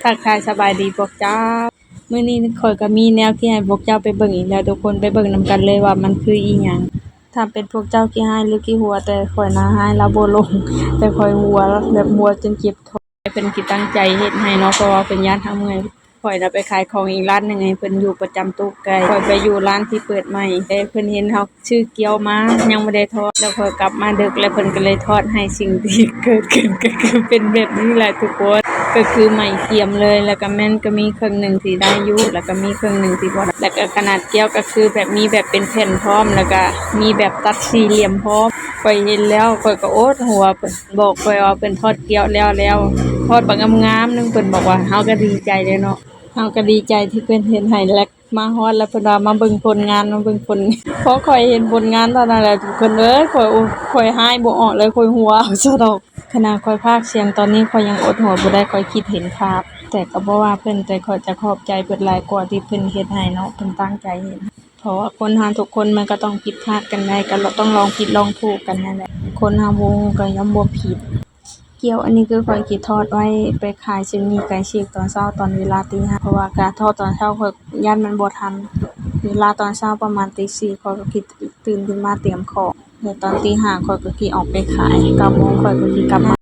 ທັກທາຍສະບາຍດີພວກເຈົ້າ. ມື້ນີ້ຂ້ອຍກໍມີແນວທີ່ໃຫ້ພວກເຈົ້າໄປເບິ່ງອີກແລ້ວທຸກຄົນ, ໄປເບິ່ງນຳກັນເລີຍວ່າມັນຄືອີ່ຫຍັງ. ຖ້າເປັນພວກເຈົ້າຂີ້ຮ້າຍຫຼືຂີ້ຫົວ, ແຕ່ຂ້ອຍນະຮ້າຍລາວບໍ່ລົງ, ແຕ່ຂ້ອຍຫົວແບບຫົວຈົນເຈັບທ້ອງ. ເພິ່ນຊິຕັ້ງໃຈເຮັດໃຫ້ເນາະ, ເພາະວ່າເພິ່ນຢ້ານເຮົາເມື່ອຍ. ຂ້ອຍນະໄປຂາຍຂອງອີກຮ້ານໜຶ່ງໃຫ້ເພິ່ນຢູ່ປະຈຳໂຕະໄກ. ຂ້ອຍໄປຢູ່ຮ້ານທີ່ເປີດໃໝ່, ແຕ່ເພິ່ນເຫັນເຮົາ ຊື້ກ້ຽວມາຍັງບໍ່ໄດ້ທອດ ແລ້ວຂ້ອຍກັບມາດຶກ ແລ້ວເພິ່ນກໍເລີຍທອດໃຫ້. ສິ່ງທີ່ເກີດຂຶ້ນກໍຄືເປັນແບບນີ້ແຫຼະທຸກຄົນ, ກໍຄືໃໝ່ກຽມເລີຍ. ແລ້ວກໍແມ່ນກໍມີເຄິ່ງໜຶ່ງທີ່ໄດ້ຢູ່ ແລ້ວກໍມີເຄິ່ງໜຶ່ງທີ່ບໍ່ໄດ້. ແລ້ວກໍຂະໜາດກ້ຽວກໍຄືແບບມີແບບເປັນແຜ່ນພ້ອມ ແລ້ວກໍມີແບບຕັດສີ່ຫຼ່ຽມພ້ອມ. ຂ້ອຍເຫັນແລ້ວຂ້ອຍກໍໂອດຫົວ. ເພິ່ນບອກຂ້ອຍວ່າເພິ່ນທອດກ້ຽວແລ້ວແລ້ວ, ທອດບັກງາມໆໜຶ່ງ. ເພິ່ນບອກວ່າ ເຮົາກໍດີໃຈເດ້ເນາະ, ເຮົາກໍດີໃຈທີ່ເພິ່ນເຮັດໃຫ້ ແລະ ມາຮອດແລ້ວເພິ່ນວ່າມາເບິ່ງຜົນງານ ມາເບິ່ງຜົນ. ພໍຂ້ອຍເຫັນຜົນງານເທົ່ານັ້ນແຫຼະທຸກຄົນເອີຍ, ຂ້ອຍ ໂອ້ ຂ້ອຍຮ້າຍບໍ່ອອກເລີຍ, ຂ້ອຍຫົວເອົາຊະດອກ. ຂະໜາດຂ້ອຍພາກສຽງຕອນນີ້ ຂ້ອຍຍັງອົດຫົວບໍ່ໄດ້, ຂ້ອຍຄິດເຫັນພາບ. ແຕ່ກໍບໍ່ວ່າເພິ່ນ, ແຕ່ຂ້ອຍຈະຂອບໃຈເພິ່ນຫຼາຍກວ່າທີ່ເພິ່ນເຮັດໃຫ້ເນາະ, ເພິ່ນຕັ້ງໃຈເຮັດ. ເພາະວ່າຄົນເຮົາທຸກຄົນມັນກໍຕ້ອງຜິດພາດກັນໄດ້, ກໍຕ້ອງລອງຜິດລອງຖືກກັນນັ້ນແຫຼະ. ຄົນເຮົາບໍ່ຮູ້ກໍຍ່ອມບໍ່ຜິດ. ກ້ຽວອັນນີ້ຄືຂ້ອຍຊິທອດໄວ້ໄປຂາຍເຊິ່ງມີໄກ່ສີກຕອນເຊົ້າ ຕອນເວລາຕີຫ້າ ເພາະວ່າການທອດຕອນເຊົ້າຂ້ອຍຢ້ານມັນບໍ່ທັນ. ເວລາຕອນເຊົ້າປະມານຕີສີ່ ຂ້ອຍກໍຊິຕື່ນຂຶ້ນມາຕຽມຂອງ, ແລ້ວຕອນຕີຫ້າຂ້ອຍກໍຊິອອກໄປຂາຍ, ເກົ້າໂມງຂ້ອຍກໍຊິກັບມາ.